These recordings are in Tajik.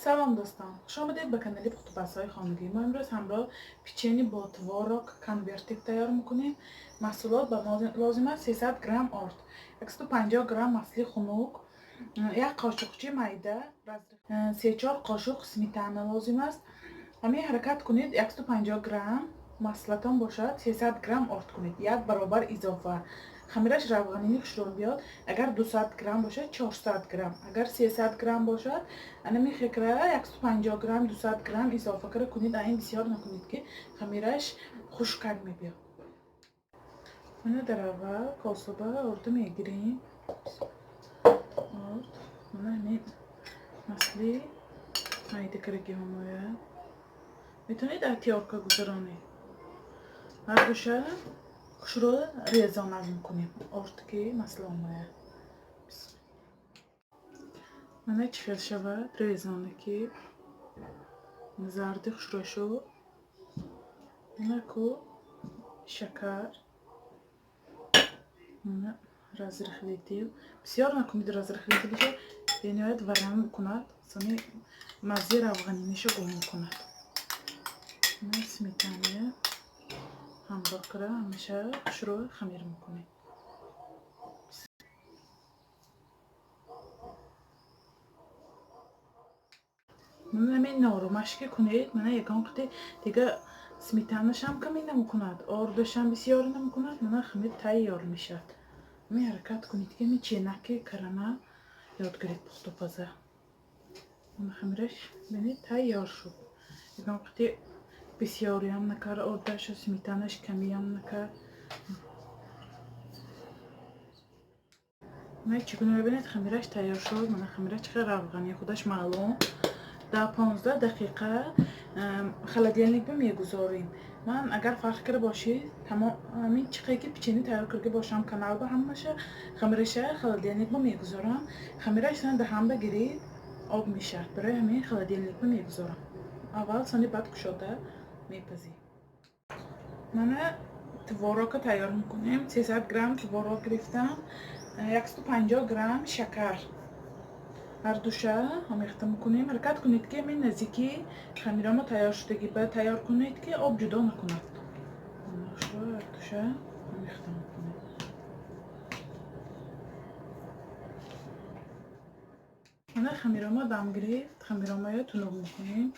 Салом, дӯстон! Хуш омадед ба канали пухтупазҳои хонагӣ. Мо имрӯз ҳамроҳ печени бо творог конвертик тайёр мекунем. Маҳсулот ба мо лозим аст: 300 грамм орд, 150 грамм масли хунук, як қошуқчи майда, се-чор қошуқ сметана лозим аст. Ҳамин ҳаракат кунед, 150 грамм маслатон бошад, 300 грамм орд кунед, як баробар изофа. Хамираш равғанини хушрӯ биёд. Агар 200 грамм бошад, 400 грамм, агар 300 грамм бошад, анами хекра 150 грамм, 200 грамм изофа кара кунед. Айн бисёр накунед, ки хамираш хушкак мебиёд. Мана, дар аввал косаба орду мегирем. Орд, мана, ҳамин масли майда караги омояд. Метавонед аз тёрка гузаронед. Ҳардуша хушрӯ резонак мекунем. Орд ки масла омояд, мана, чӣ хел шавад резонаки зарди хушрӯ шуд. Мана ку шакар, мана, разрыхлитель. Бисёр накунед разрыхлитель ша, бениҳоят варам мекунад, сони маззаи равғаниниша гум мекунад. Мана, сметана ҳамроҳ кара, ҳамеша хушрӯ хамир мекунем. Мана, ҳамин норумашки кунед. Мана, ягон қити дига сметанашам камӣ намекунад, ордашам бисёр намекунад. Мана, хамир тайёр мешавад. Ҳамин ҳаракат кунед, ки ҳамин ченаки карана ёд гиред пухтупаза. Мана, хамираш, бинед, тайёр шуд. Ягон қити бисёриам накард ордашу, сметанаш камиам накард. Мана, чӣ гуна мебинед, хамираш тайёр шуд. Мана, хамираш чӣ қадр равғани, худаш маълум. Дар 15 дақиқа холодильник ба мегузорем. Ман, агар фарқ карда бошед, ҳамин чӣ қадр ки печени тайёр карда бошам канал ба, ҳамаша хамираша холодильник ба мегузорам. Хамираш даҳанба гирид, об мешавад. Барои ҳамин холодильник ба мегузорам аввал, сони баъд кушода мепазем. Мана, творог а тайёр мекунем. 300 грамм творог гирифтам, 150 грамм шакар, ҳардуша омехта мекунем. Ҳаракат кунед, ки ҳамин наздики хамирамо тайёр шудагӣ ба тайёр кунед, ки об ҷудо накунад. Ҳардуша омехта мекунем. Мана, хамиромо дам гирифт. Хамиромоя тунук мекунем.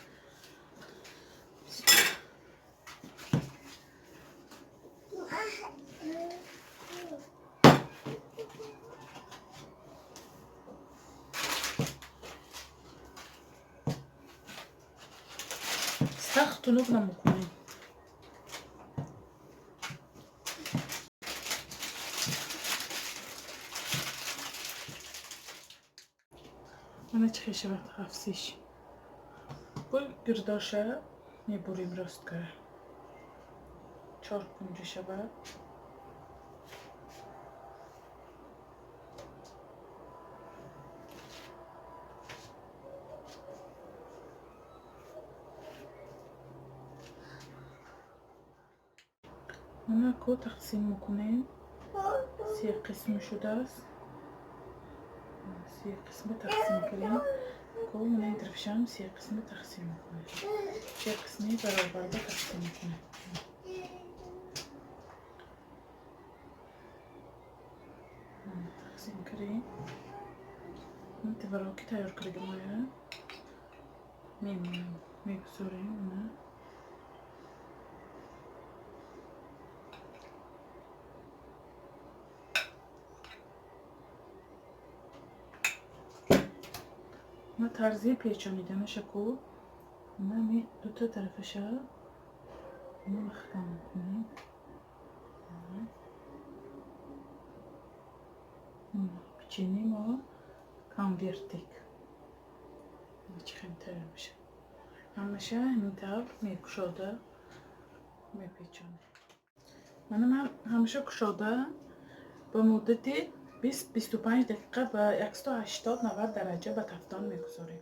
Сахт тунук намекунем. Мана, чӣ хел шавад ғафсиш. Бо гирдоша мебурем, рост кара чор кунҷа шавад. Мана, ку тақсим мекунем, се қисм шудааст. Се қисма тақсим кардем ку. Мана, ин тарафшам се қисма тақсим мекунем, се қисми баробарда тақсим мекунем. Тақсим кардем. Творог ки тайёр кардагимоя мемонем, мегузорем. Мана. Ма тарзи печониданаша ку, мана, дута тарафаша маҳкам мекунем. Печени мо конвертик чӣ хел тайёр мешавад. Ҳамаша ҳамин тавр мекушода мепечонем. Мана, ман ҳамаша кушода ба муддати 20-25 дақиқа ба 180-90 дараҷа ба тафтон мегузорем.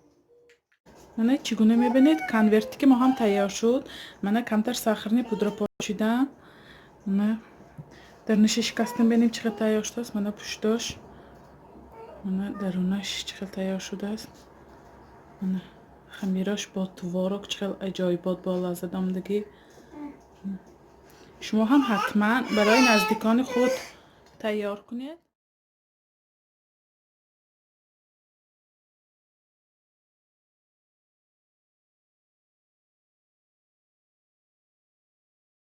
Мана, чӣ гуна мебинед, конвертики мо ҳам тайёр шуд. Мана, камтар сахарный пудра пошидам. Мана, дарунаша шикастем, бинем, чӣ хел тайёр шудааст. Мана, пуштош, мана, дарунаш чӣ хел тайёр шудааст. Мана. Хамираш бо творог чӣ хел аҷоибот, бо лаззат омадагӣ. Шумо ҳам ҳатман барои наздикони худ тайёр кунед.